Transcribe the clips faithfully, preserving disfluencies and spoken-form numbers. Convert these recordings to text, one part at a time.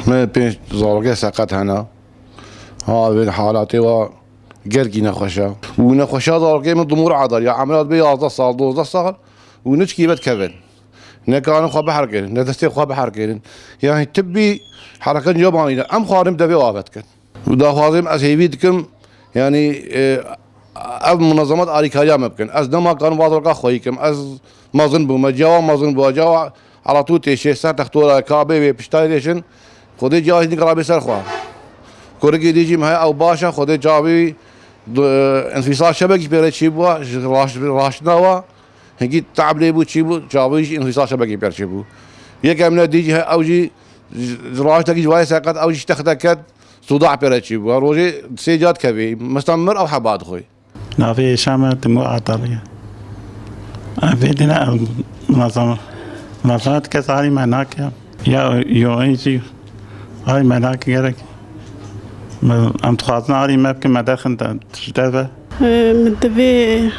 Me pênc zarokê seqet hene. Ha, vê halatê wa gerkî nexweş e. Û nexweşiya zarokê min dumûr edar. Ya emra dibe yazdeh sal, dozdeh sal û ne çikî vedikevin. Ne karin xwe biherkêrin, ne destê xwe biherkêrin. Yani tibbî hereket cobanî ne. Em xwarin devê wa vetkir. Û daxwazim ez hêvî dikim, yani, e, ev munezemet alîkariya me bikin. Ez nema karim vazorka xweyî kim. Ez mezin bûme, ciyawa mezin bû, ciyawa elatû têşê ser textora kabê wê piştayê dêşin. Xwedê ciyawa jî nikara bê ser xwe. Kurikê dî jî me heye ew baş e, Xwedê çavê wî, e, enfîsal şebekî pêre çî bû, ji raş-, raştina wa. Hingî te'b lê bû, çî bû, çavê wî jî înfîsal şebekî pêr çî bû. Yekem ne dî jî he, ew jî ji, ji raştekî ji vayê seqet, ew jî ji texte ket, sûda pêre çî bû. Rojê sê car dikevî, mestan mir ew heba dixwî. Navê êşa me Timur Atalî ye. Ev vê dîne ev munezemet, munezemet kes alî me nake. Ya yo jî alî me nake gerek. Me, em dixwazin alî me bikin, me derxin de, ji derve. Min divê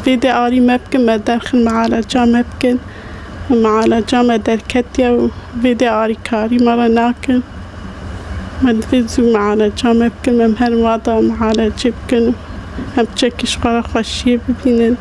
vê dê arî me bikin, me derxin mialeca me bikin. Mialeca me derketiye û vê dê arîkarî me re nakin. Me divê zû mialeca me bikin, em her wada mialecê bikin û em çekî ji xwe re xweşiyê bibînin.